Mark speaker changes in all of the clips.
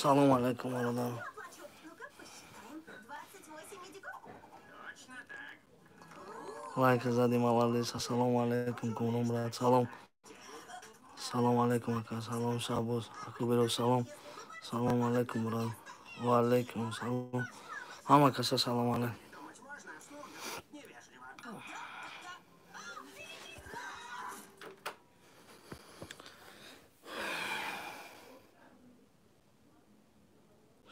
Speaker 1: Салом алейкум, бародар. Лайк задим, молодец. Ассалому алейкум, кумрон брат. Салом. Салом алейкум, ака. Салом, Шабоз. Акубиров, салом. Салом алейкум, брат. Ва алейкум салом. Ҳама каса салом алейкум.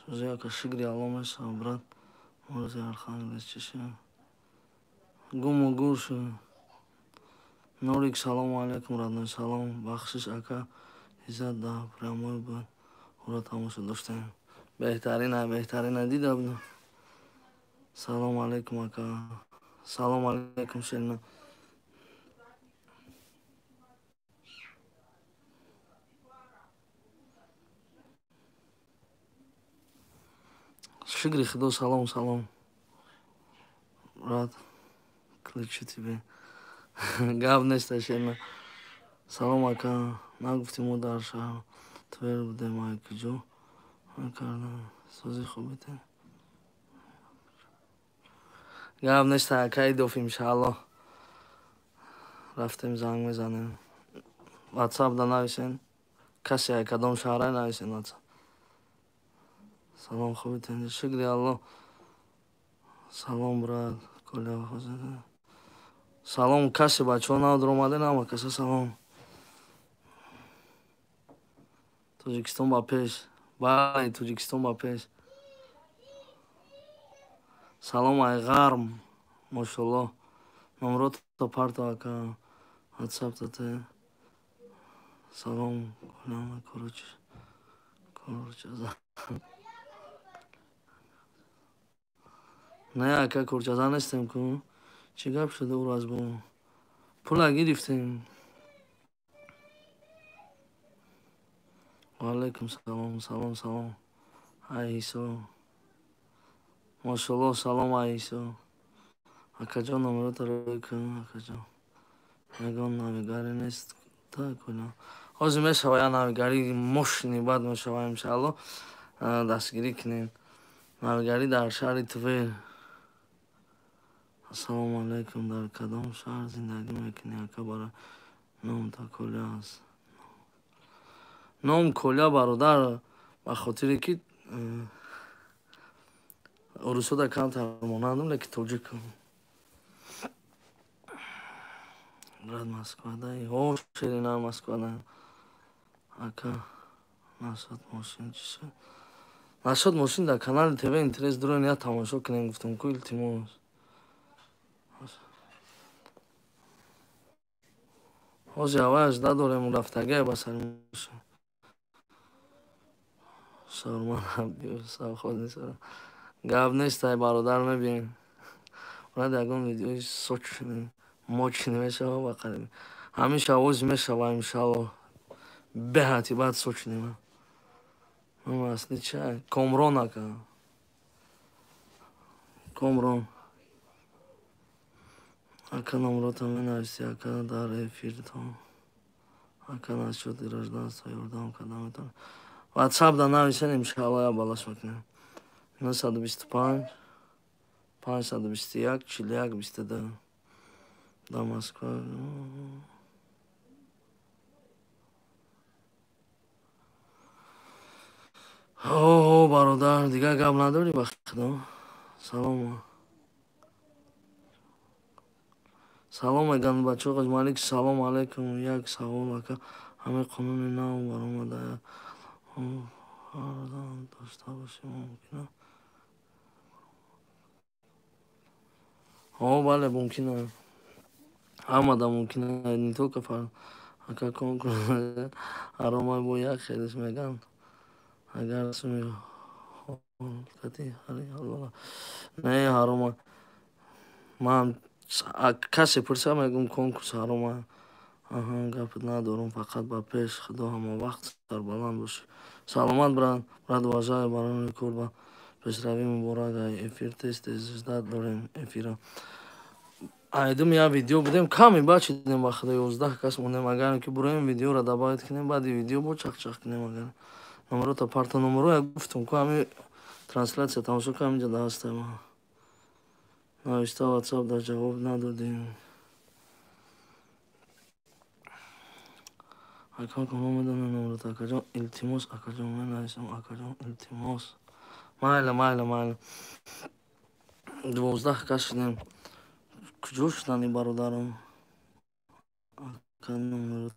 Speaker 1: Сӯзи ака, шукри Алло мешава, брат. Морзи Архангелс чиша. Гуму гур шуд. Норик, салому алейкум, родной, салом. Бахшиш, ака. Иззат да прямой буд. Уро тамошо доштем. Беҳтарина, беҳтарина дида будам. Салом алейкум, ака. Салом алейкум, Шерина. Шукри Худо, салом, салом. Брат, ключи тебе. Гап нест, Шерина. Салом, ака. Нагуфти, мо дар шаҳр Твер будем, ай куҷо? Кардам. Сози хубите. Гап нест, ака, идоф, иншаалло. Рафтем, занг мезанем. WhatsApp да нависен. Касе ай кадом шаҳрай нависен WhatsApp. Салом, хубите. Шукри Алло. Салом, брат. Коля хозир. Салом, касе бачаҳо нав даромаден, ҳама каса салом. Тоҷикистон ба пеш. Бале, Тоҷикистон ба пеш. Салом ай ғарм. Мошалло. Номрото парто, ака. WhatsApp тате. Салом, Коля, короче. Короче, не, ака, курчазан нестем ку. Чӣ гап шуда уро аз бо? Пула гирифтем. Ва алейкум салом, салом, салом. Ай Исо. Мошалло, салом, ай Исо. Акаҷон, номерота рӯй кун, акаҷон. Ягон навигари нест. Так, куна. Ҳозир мешава я навигари мошини, баъд мешава, иншаалло. Дастгирӣ кунем. Навигарӣ дар шаҳри Твер. Ассалому алайкум, дар кадом шаҳр зиндагӣ мекунӣ, ака, бара номта Коля аст. Ном Коля, бародар, ба хотире ки урусода камтар монандам, леки тоҷикам. Брат, Москвадаи? Ҳо, Ширина, Москвада. Ака, насад мошин чӣ шуд? Насад мошин дар канали ТВ Интерес дуроин я тамошо кунем, гуфтам ку, илтимос. Ҳозир ҳаваяш надорем, рафтагае ба сари мошин. Шаурман абдиёв. Гап нест, ай бародар, мебием. Брат, ягон видеои сочный, мощный мешава ба қариб. Ҳамин шавоз мешава, иншаалло. Беҳати баъд сочный. Номи асли чай? Комрон, ака. Комрон. Ака, номрота менависи, ака, дар эфиртон. Ака, насчёти гражданства ёрдам карда метавонӣ? WhatsApp да нависен, иншаалло, я балаш мекунем. 925 521 41 22. Да Москва. О, бародар, дигар гап надорӣ, ба худо? Салом. Салом мегӯянд бачаҳо. Малик, салом алейкум. Як савол, ака. Ҳамин қонуни нав баромада, фарзанд дошта бошем, мумкин? Ҳо, бале, мумкин. Ҳамада мумкин, не только фарзанд. Ака конкурс ҳаромай бо як хелиш меган. Агар суми ҳолкати ҳалола. Не ҳарома. Ман касе пурса мегум конкурс ҳарома. Аҳа, гапат надорам, фақат ба пеш. Худо ҳама вақт сарбаланд бошӣ. Саломат брат, брат уважаю барои кор ба пешравӣ муборак. Ай эфир тез тез ждать дорем эфира. Айдум я видео будем, ками бачидем ба худо 11 кас мондем. Агар ки буроем видеоро добавить кунем, баъди видео бо чақчақ кунем. Агар номерота парта номеро я гуфтум ку ҳами трансляция тамошо ку ҳаминҷа даҳастаи ма. Навишта WhatsApp дар ҷавоб надодем. Ака куно медонем номерота акаҷон, илтимос акаҷон менависам акаҷон илтимос. Майла, майла, майла. 12 кас шудем. Куҷо шуданд ин бародарам? Ака номерота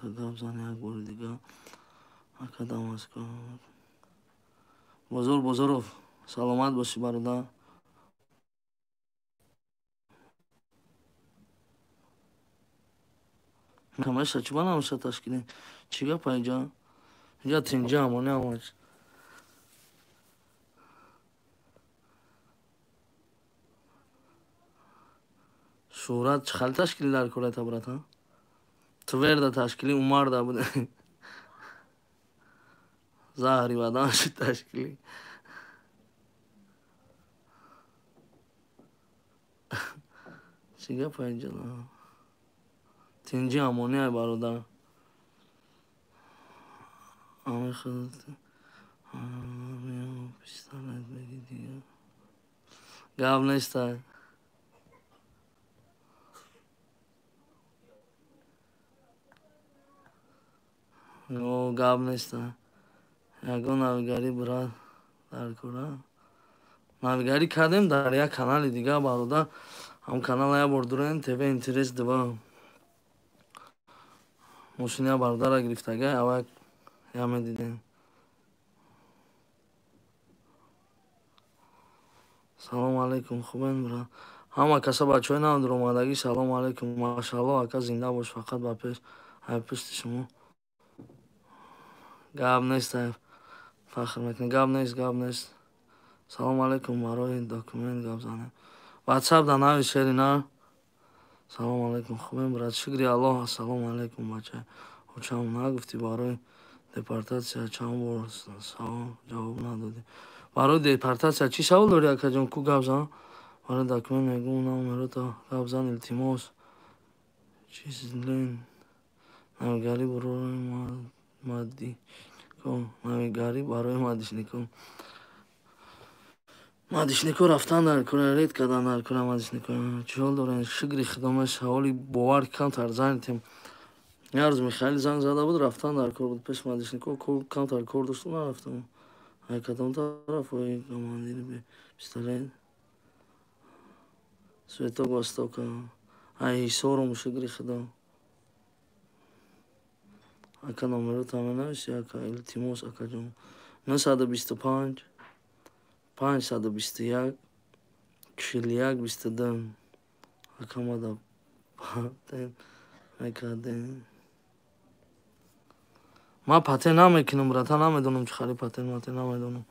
Speaker 1: гап зан як бори дига. Ака Дамасква. Бозор Бозоров, саломат бошӣ бародар. Ҳамаша чӣ ба намеша ташкилӣ? Чӣ гапа инҷа? Инҷа тинҷа амони ҳамаш. Шӯҳрат чӣ хали ташкилӣ дар кората брата? Тверда ташкилӣ Умарда буде. Заҳри бадан шуд ташкилӣ. Чӣ гапа инҷа? Тинҷи амони ай бародар. Ами худат пистолет беги дига. Гап нестай. О, гап нестай. Ягон навигарӣ брат дар кора. Навигарӣ кардем дар як канали дига бародар. Ҳам канала як бор дурем ТВ Интерес 2. Мошини бародара гирифтага, авак я медидем. Салом алейкум, хубен брат. Ҳама каса бачаҳои нав дуромадагӣ салом алейкум. Машааллоҳ, ака зинда бош, фақат ба пеш, ай пушти шумо. Гап нест, ай фахр мекунем. Гап нест, гап нест. Салом алейкум, барои документ гап занем. WhatsApp да навис шери на. Салом алейкум, хубем брат, шукри Аллоҳ. Ассалому алейкум бача. Очам нагуфтӣ барои депортатсия чанд бор савол ҷавоб надодӣ. Барои депортатсия чӣ савол дорӣ акаҷон? Ку гап зан? Барои документ мегӯм номерота гап зан илтимос. Чизлен навигарӣ барои маддико, навигарӣ барои мадишнико. Мадишнико рафтан дар кора, ред кардан дар кора мадишнико. Чӣ ҳол дорем? Шукри Худо меш ҳоли бовар камтар занитем. Як рӯз Михаил занг зада буд, рафтан дар кор буд пеш мадишнико, камтар кор доштум, нарафтам. Ай кадом тараф ой командири пистолет? Светок Востока. Ай Ҳисорум, шукри Худо. Ака номерота менависи ака, илтимос акаҷон. 925 521 41 22. Ака мада патент мекардем. Ман патент намекунам, брата, намедонам чӣ хари патент, матент намедонам.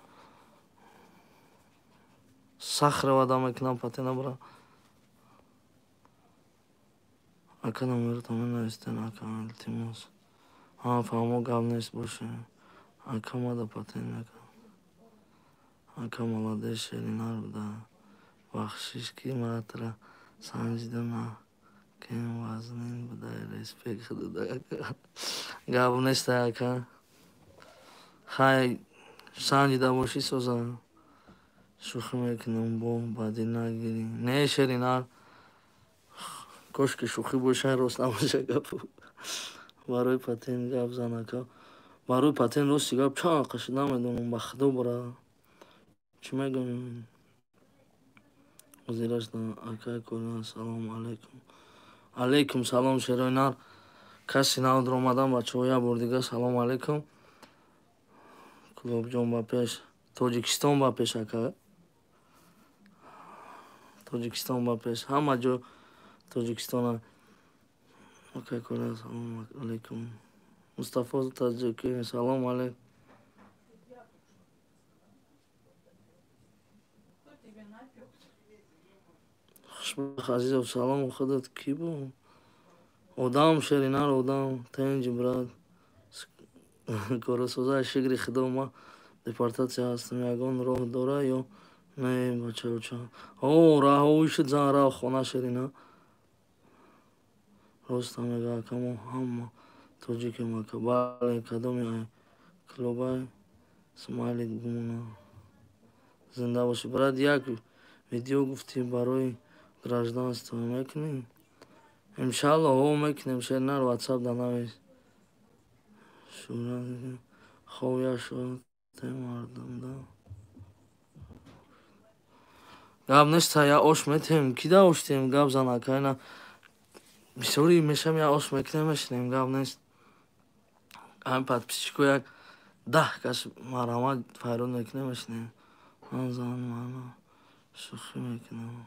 Speaker 1: Сахрова мекунам патента, бра. Ака номерота менавистен, ака, илтимос. Ҳа, фаҳмо, гап нест боше. Ака мада патент мекардам. Ака молодец, шеринар буда. Бахшиш ки матра санҷида кем вазнин буда, респект худо ака. Гап нест ака. Хай санҷида бошӣ соза. Шӯхӣ мекунам бо бадӣ нагирӣ. Не шеринар. Кошки шӯхӣ боша, рост набоша гапу. Барои патент гап зан ака. Барои патент рости гап чанд қашид намедонам, ба худо бара. Чӣ мегӯем? Ҳозирашда акай Корина, салому алейкум. Алейкум салом шерои нар. Каси нав дуромадан бачаҳо як бор дига салому алейкум. Клубҷон ба пеш, Тоҷикистон ба пеш ака. Тоҷикистон ба пеш, ҳама ҷо Тоҷикистона. Окей, Коля, салом алейкум. Мустафо Таҷики, салом алейкум. Хушбахт Азизов, салом. Худат кӣ бу? Одам, Шеринар, одам. Тенҷи, брат. Коросозаи шикри худо, ма депортатсия ҳастам. Ягон роҳ дора ё не, бачаоча? О, раҳовӣ шуд, зан рав хона, Шерина. Роста мега, ака, мо ҳама тоҷикем, ака. Бале, кадоми ай клубай смайлик бимона. Зинда бошӣ, брат. Як видео гуфтӣ барои гражданство мекунӣ? Иншалло, ҳо, мекунем, Шеринар, ватсап да навис. Шӯра ховя шуд мардумда. Гап нест, я ош метем. Ки да ош тем? Гап зан, ака, ина бисёри мешам, я ош мекунем, мешинем, гап нест. Ҳамин подписчико як 10 кас марҳамат файрод мекунем, мешинем. Ман зан мана шӯхӣ мекунам.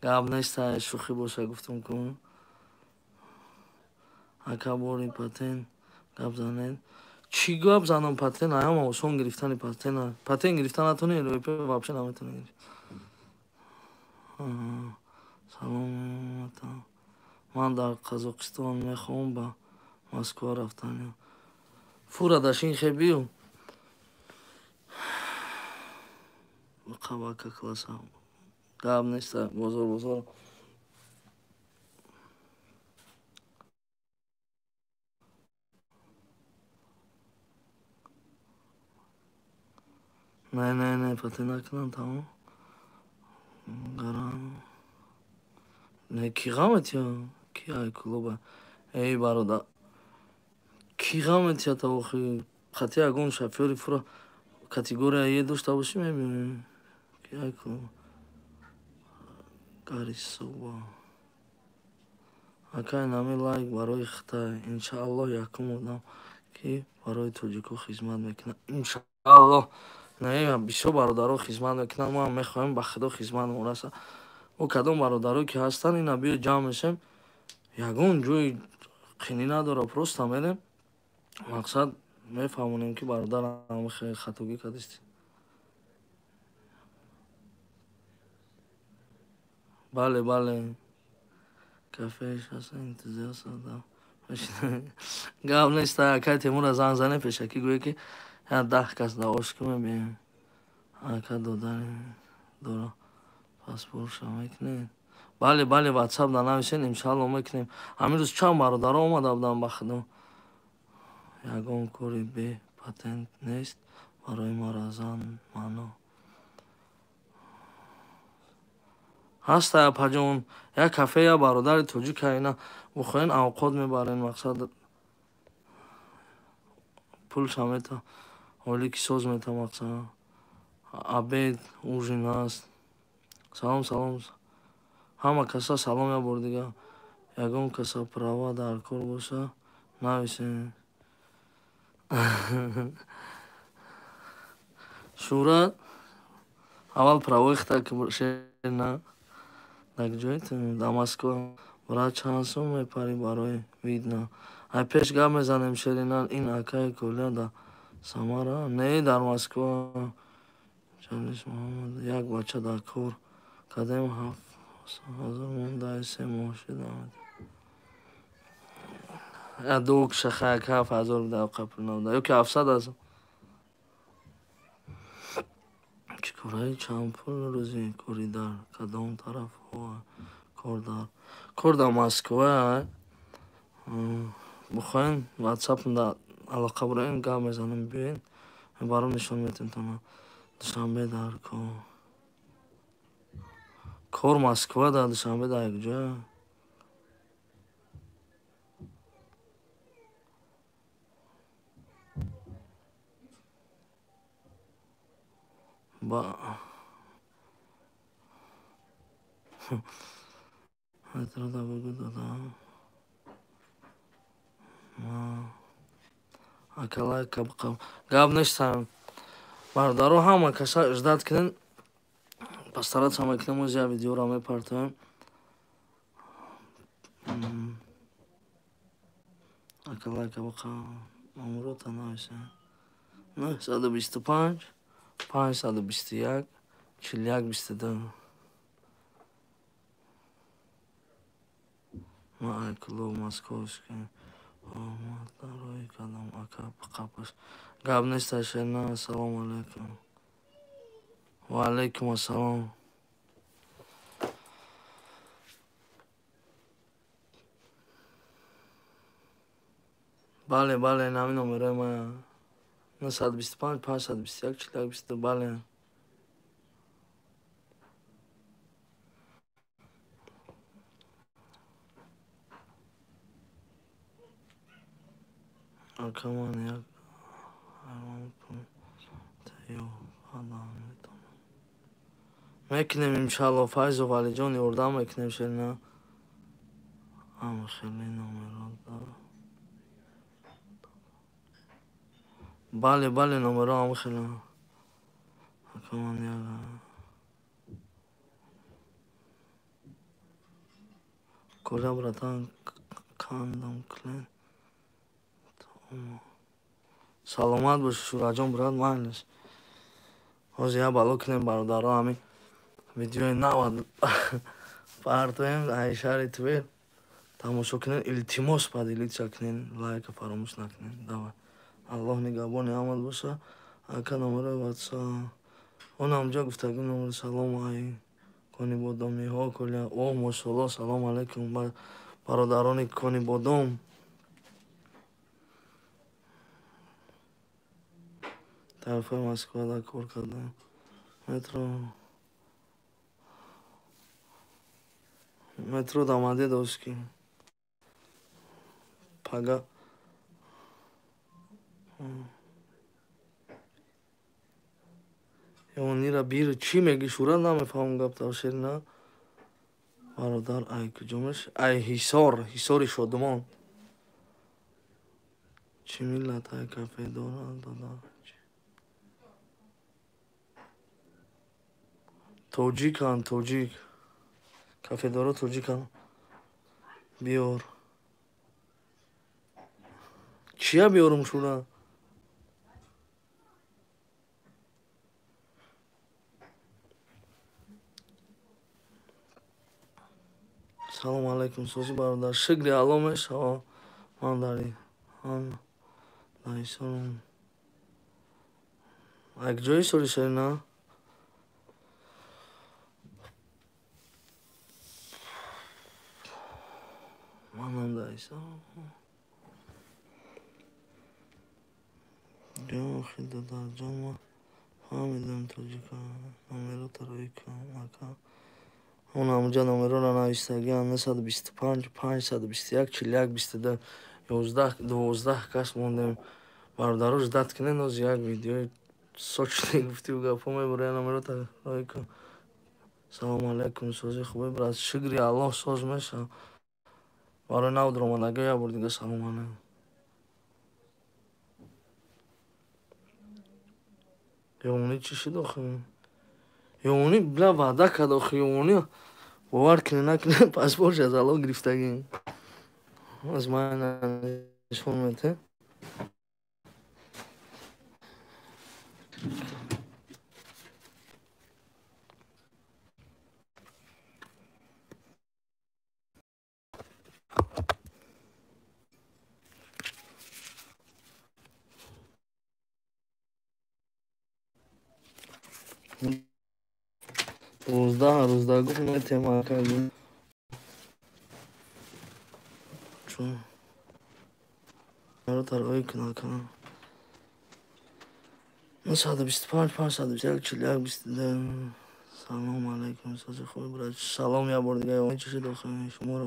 Speaker 1: Гап нест, шӯхӣ боша, гуфтум ку. Ака, бори патент гап занед. Чӣ гап занам? Патент ҳама осон гирифтани патент. Патент гирифта натонӣ, РВП вообще наметонӣ гирифт. Салом, ман дар Қазоқистон мехоҳам ба Москва рафтан. Фура дашин хе бию. Қабака класса. Гап нест, бозор, бозор. Не, не, не, патент накунам, тамом. Гарам. Не, ки ғамет ё? Ки ай клуба? Эй, бародар. Ки ғамет ё та охи? Хати ягон шофёри фура категория Е дошта бошӣ, мебинем. Ки ай клуба? Гарисоба. Акай, нами лайк барои Хитай. Иншааллоҳ, якум одам ки барои тоҷико хизмат мекунад. Иншааллоҳ. Не, бисёр бародаро хизмат мекунанд, мо ҳам мехоҳем ба худо хизмат раса. О, кадом бародаро ки ҳастанд, ина биё ҷамъ мешем. Ягон ҷои қинӣ надора, просто мерем. Мақсад мефаҳмонем, ки бародар, хеле хатогӣ кардисти. Бале, бале. Кафе шаса энтузиаст адам. Гап нест, акай Темура занг занем пешакӣ, гӯе ки я 10 кас да ош ки мебием. Ака, додари дора паспортша мекунед? Бале, бале, ватсап да нависен, иншалло мекунем. Ҳамин рӯз чанд бародаро омада буданд ба худо. Ягон кори бе патент нест барои мара, зан маъно. Ҳаста, апаҷон, як кафе, як бародари тоҷика, ина бухоҳен авқот мебарен, мақсад пулша мета, оли ки соз мета, мақсад обед, ужин ҳаст. Салом, салом. Ҳама каса салом як бор дига. Ягон каса права дар кор боша, нависен. Шӯҳрат, аввал правои хита шер на. Дар ҷои дар Москва. Брат, чанд сум мепарӣ барои видно? Ай пеш гап мезанем, Шеринар. Ин акаи Коля дар Самара? Не, дар Москва. Ҷалис Муҳаммад, як бача дар кор кардем, 7000 мондаи 3 моҳ шуда. Я ду киша як 7000 буда, қапл набуда. Ё ки 700 000. Чӣ кораи, чанд пул рӯзи кори, дар кадом тарафҳо кор дар? Кор дар Москва. Бухоҳен ватсапда алоқа бураем, гап мезанем, биёед, баром нишон метем тона. Душанбе дар кор. Кор Москва дар Душанбе дар якҷоя. Ба метрода бугӯ додам. Ака, лайка гап нестам. Бародаро, ҳама каса ждать кунен. Постараться мекунем, оз як видеоро мепартоем. Ака лайка бақа номерота нависа. 925 521 41 22. Ман ай клуб московский омада рӯй кардам ака қапаш. Гап нест Шерина. Ассалому алайкум. Ва алайкум ассалом. Бале, бале, нами номерои мая. 925 521 41 22. Бале. Ака ман як ҳайвон тайёр кардам метавонам. Мекунем иншалло Файзу Валиҷон ёрдам мекунем Шерина. Ам хеле номеро дорам. Бале, бале, номеро ам хеле. Ака ман як Коля братан кандам клен. Саломат боши Шураҷон брат, майлиш. Ҳозир як бало кунем бародаро, ҳамин видеои нава партоем ай шаҳри Твер. Тамошо кунен, илтимос поделиться кунен, лайка фаромӯш накунен. Давай. Аллоҳ нигаҳбони ҳамат боша. Ака номерои ватсап. Он ҳамҷа гуфтагӣ номер. Салом ай конибодомиҳо коля. О, мошалло, салом алайкум бародарони конибодом. Тарафҳои Москвада кор кардам. Метро Домодедовский. Пага. Ёнира бир чӣ мегӣ Шура намефаҳмам гапта Шерина. Бародар ай куҷо меш? Ай Ҳисор, Ҳисори Шодмон. Чӣ миллат ай кафе дорад дода? Тоҷикан, тоҷик. Кафедоро тоҷикан. Биёр. Чия биёрум Шура? Салом алайкум, сози бародар. Шукри Алло мешава. Ман дари. Ҳам дар Ҳисорам. Ай куҷо Ҳисори Шерина? Манам дар Ҳисорам. Ҷон охи додарҷон, ман фаҳмидам тоҷика. Номерота рӯй кун ака. Он ҳамҷа номероро навистагиам 925 521 41 22. 11 12 кас мондем. Бародаро ждать кунед, ҳозир як видеои сочный гуфтиву гапҳо мебурем. Номерота рӯй кун. Салому алайкум, сози хубе брат. Шукри Аллоҳ соз мешава. Барои нав даромадагиҳо як бор дига салом алайкум. Ёвонӣ чӣ шуд охи? Ёвонӣ бля ваъда кард охи ёвонӣ. Бовар кунед накунед паспортш аз Аллоҳ гирифтагӣ. Аз ман нишон медиҳем. Рӯздаҳ рӯздаҳ гуфт метем ака. Чун тарғои кун ака. 925 521 41 22. Салом алайкум, сози хуби брат. Салом як бор дига. Чӣ шуд охи? Шуморо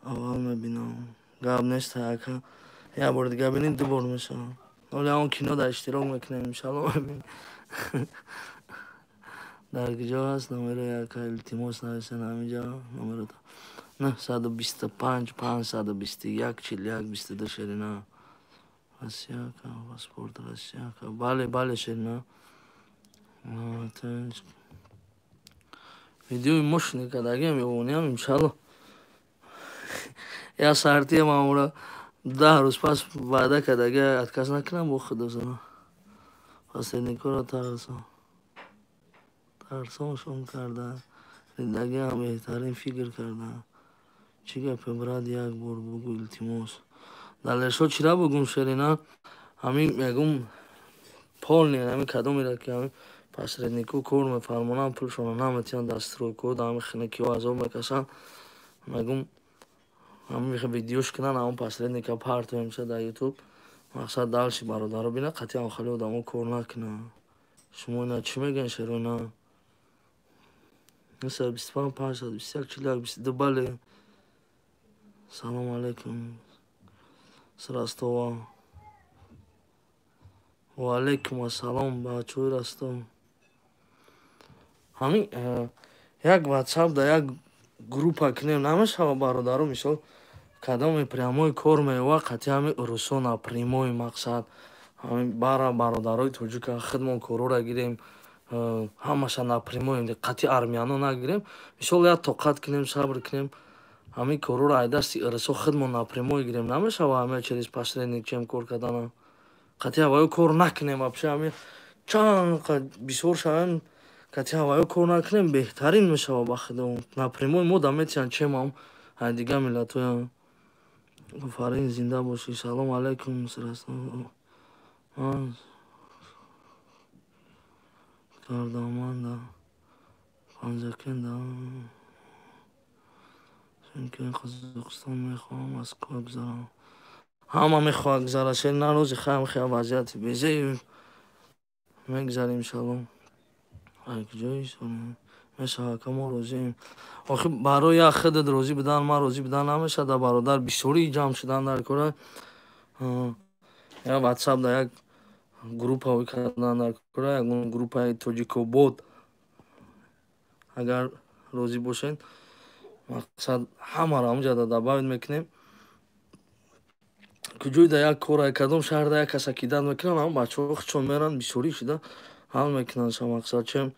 Speaker 1: аввал мебинам. Гап нест ака. Як бор дига бинед, ду бор мешавам. Ҳоло он кино дар иштирок мекунем, иншалло мебинем. Дар куҷо ҳаст номерои ака? Илтимос нависен ҳаминҷа номерота. 925 521 41 22. Шерина. Россия ака, паспорт Россия ака. Бале, бале Шерина. Видеои мощный кардагиам ёвониам иншалло. Я сартия мамура 10 рӯз пас ваъда кардага, отказ накунам, бо худо зана. Посредникоро тарсоншон карда, ридагиам беҳтарин фикр карда. Чӣ гапе, брат, як бор бугӯ, илтимос. Далершо, чира бугум, шерина? Ҳамин ягум полный ҳамин кадомеро ки ҳамин посреднико кор мефармонанд, пулшонро наметиҳанд, дар стройкаҳо, дар ҳамин хинакиҳо азоб мекашанд. Мегум, ҳамин видеош кунанд, ҳамон посредника партоемша дар Ютуб. Мақсад, дальше бародаро бина, қатъиан хеле одамо кор накунанд. Шумо ина чӣ мегӯед, шерона? 925 521 41 22. Бале. Салому алайкум с Ростова. Ва алайкум ассалом, бачаҳои Ростов. Ҳамин як Ватсап да як группа кунем, намешава, бародаро? Мисол, кадоме прямой кор меёва, қатъи ҳами урусо напрямой. Мақсад, ҳамин бара бародарои тоҷика худмон корора гирем, ҳамаша напрямой, қатъи армяно нагирем. Мисол, як тоқат кунем, сабр кунем, ҳамин корора ай дасти урусо худмон напрямой гирем, намешава? Ҳамин через посредник чем кор кардана, қатъи ҳаваё кор накунем вообще. Ҳамин чанд бисёр шавем, қатъи ҳаваё кор накунем, беҳтарин мешава. Ба худо, напрямой мо да метиҳанд, чемам ай дигар миллатҳоя. Офарин, зинда бошӣ. Салому алайкум. Ман кардаман да Панҷакент, да Шимкент, Қазоқистон мехоҳам аз кор гузарам. Ҳама мехоҳад гузара, шер нарози хаям хея вазъияти безе мегзарем, иншалло. Ай куҷои мешава, ка мо розием. Охи, барои як худат розӣ будан, ман розӣ будан намешавад, бародар. Бисёри ҷамъ шудан дар кора. Як Ватсап да як группа кардан дар кора, ягон группаи тоҷикобод, агар розӣ бошед. Мақсад, ҳамаро ҳамҷада добавить мекунем. Куҷои да як кора, кадом шаҳрда як каса кидат мекунанд, ҳам бачаҳо худшон меранд, бисёрӣ шуда ҳал мекунанд. Ша мақсад, чем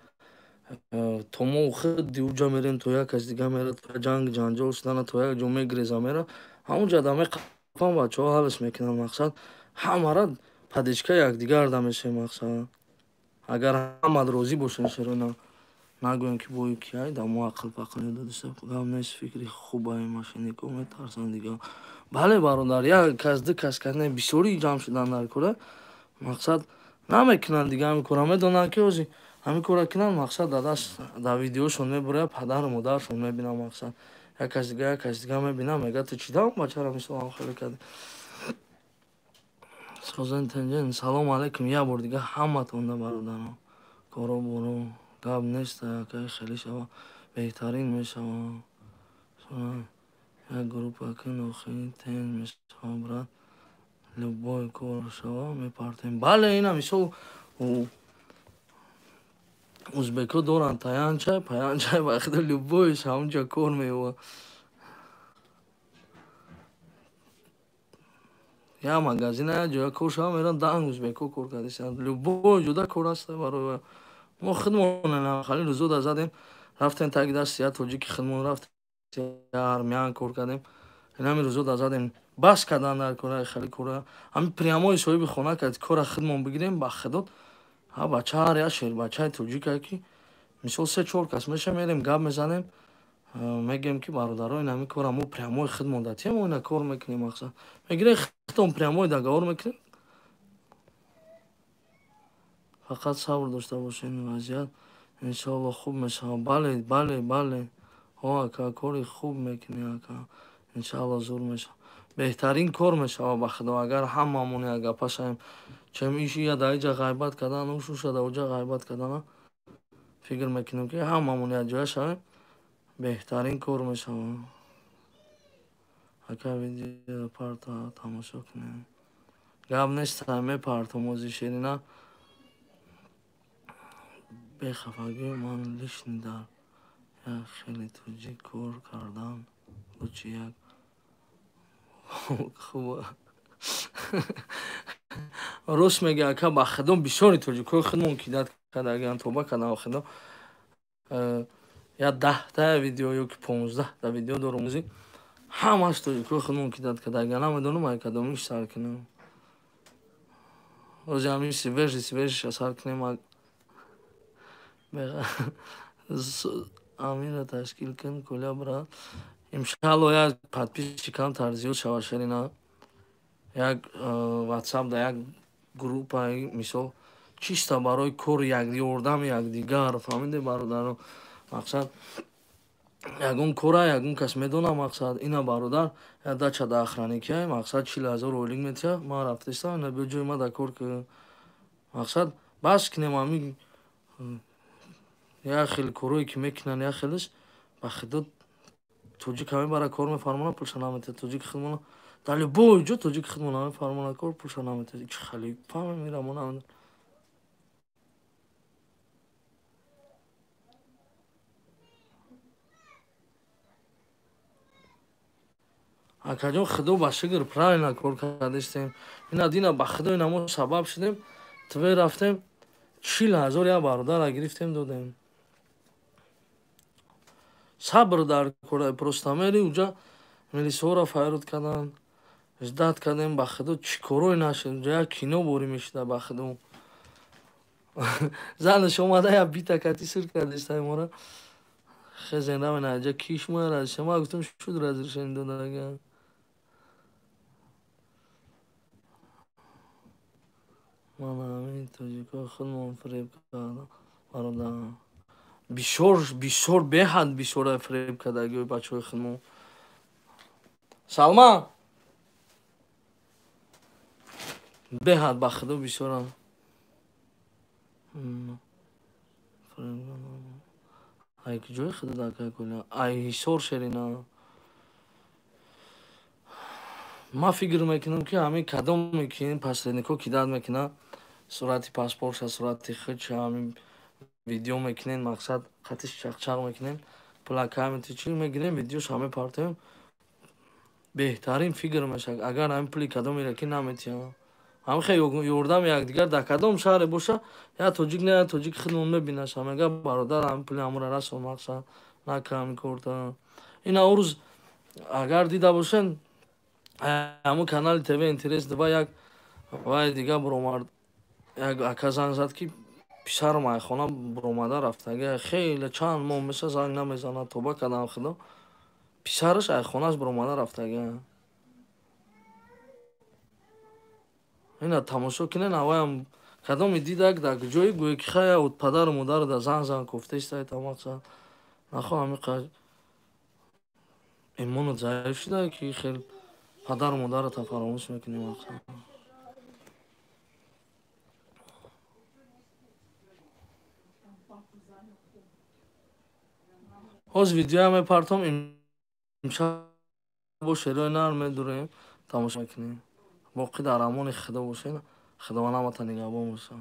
Speaker 1: то мо худи уҷа мерем, то як кас дига мера, то ҷанг ҷанҷол шудана, то як ҷо мегреза, мера, ҳамунҷа да меқапан, бачаҳо ҳалш мекунанд. Мақсад, ҳамара поддержка якдигар да мешавем. Мақсад, агар ҳамат розӣ бошем, шерона, нагӯем ки бои ки ай да мо ақл пақл додиста. Гап нест, фикри хубае. Мошеннико метарсанд дига. Бале, бародар, як кас, ду кас кардем, бисёрӣ ҷамъ шудан дар кора. Мақсад, намекунанд дига ҳамин кора. Медонанд, ки ҳозир ҳамин кора кунанд, мақсад, дар даст дар видеошон мебурад, падару модаршон мебинанд. Мақсад, як кас дига, як кас дига мебинад, мегӯяд: «Ту чӣ дам бачара мисол ҳам хеле кардӣ?» Созен тенҷен. Салому алайкум як бор дига ҳаматонда, бародарон. Коро боро гап нест, якай хеле шава, беҳтарин мешава. Як группа кун, охи, тен мешава, брат. Любой кор шава, мепартем. Бале, ина мисол узбекҳо доранд таянчай паянчай, ба худо, любойш ҳамунҷа кор меёвад. Як магазина, як ҷоя кор шава, меранд, данг узбекҳо кор кардисанд. Любой ҷода кор аст. Барои мо худмон хали рӯзода задем, рафтем таги дасти як тоҷики худмон, рафтем армян кор кардем. Инами рӯзода задем, бас кардан дар кора, хали кора. Ҳамин прямой соҳиби хона кард, кора худмон бигирем. Ба худо, ҳа бача, ҳар як шербачаи тоҷика ки мисол се чор кас меша, мерем, гап мезанем, мегӯем, ки бародаро, ин ҳамин кора мо прямой худмон датем, мо ина кор мекунем. Мақсад, мегирем, худтон прямой договор мекунем. Фақат сабр дошта бошем, вазъият иншоалло хуб мешавад. Бале, бале, бале. Ҳо, ака, кори хуб мекунӣ, ака. Иншоалло, зур мешавад, беҳтарин кор мешавад. Ба худо, агар ҳамамон як гапа шавем, чем иши я дар иҷа ғайбат кардан, ушуша дар уҷа ғайбат кардана, фикр мекунем, ки ҳамамон якҷоя шавем, беҳтарин кор мешавад. Ака, видео парта, тамошо кунем. Гап нест, мепартам ози, шерина. Бехафагӣ, ман лишний дар як хеле тоҷик кор кардан лучше як хуба. Рост мега, ака. Ба худо, бисёри тоҷикҳои худмон кидат кардагиан, тоба кардам. Худо, як 10та видео ё ки 15та видео дорум. Ози Ҳамаш тоҷикои худмон кидать кардага, намедонам ай кадомиш сар кунем. Ҳози ҳамин свежий свежийша сар кунем. Аминро ташкил кун, Коля брат. Иншалло як подписчик камтар зиёд шавад, Шерина. Як WhatsApp да як группа, мисол, чисто барои кор, ёрдами якдигар, фаҳмиде, бародаро? Мақсад, ягон кора ягон кас медона, мақсад, ина бародар як дача да охранникия, мақсад, 40 000 ойлик метиҳад, ман рафтестам, ина биё ҷои ма да кор кун. Мақсад, бас кунем ҳамин як хел корое ки мекунанд, як хелаш ба худо тоҷика мебара, кор мефармонад, пулша наметиҳад. Тоҷики худмона дар любой ҷо тоҷики худмона мефармонад кор, пулша наметиҳад. Чи хали фаҳмем ира мо намедонем. Акаҷон, худо ба шукр, правильно кор кардастем. Ина дина ба худо ина мо сабаб шудем, Твер рафтем, 40 000 як бародара гирифтем, додем. Сабр дар кора, просто мери уҷа милисҳоро файрод карданд, ждать кардем, ба худо чӣ корое нашуд, уҷа як кино борӣ мешуда, ба худо. Занаш омада як бита кати сир кардистай мора. Хезен равен аҷа киш моя разрешение. Ма гуфтам, шуд разрешение додага. Ман ҳамин тоҷикои худмон фиреб кардам, бародар. Бисёр, бисёр, беҳад бисёра фиреб кардагиҳои бачаҳои худмон. Салман! Беҳад ба худо бисёрам. Ай куҷои худо дака Коля? Ай Ҳисор, Шерина. Ман фикр мекунам, ки ҳамин кадоме ки ин посредникҳо кидать мекунанд, сурати паспортша, сурати худша ҳамин видео мекунен, мақсад, қатиш чақчақ мекунен, пулакамети чӣ мегирем, видеоша мепартоем, беҳтарин фикр мешавад, агар ҳамин пули кадомеро ки наметиҳанд. Ҳамин хел ёрдами якдигар дар кадом шаҳре боша, як тоҷик не, як тоҷики худмон мебинаша, мега, бародар, ҳамин пули ҳамонро расон, мақсад, нака ҳамин корта. Ина он рӯз агар дида бошен, ҳамун канали ТВ Интерес два як вай дига буромад, як ака занг зад, ки писарам ай хона буромада рафтага, хеле чанд моҳ меша занг намезанад, тоба кардам худо, писараш ай хонаш буромада рафтага. Ина тамошо кунен, аваям кадоми дидак дар ҷое гӯе ки хая падару модару да занг зан кофтаистай та, мақсад, нахо ҳамин қадр имонат заиф шуда, ки хел падару модарата фаромӯш мекунӣ, мақсад. Ҳоз видеоя мепартом, имшаб бо шерои нарм медурем, тамошо мекунем. Боқӣ дар амони худо бошед, худованд ҳамата нигаҳбон боша.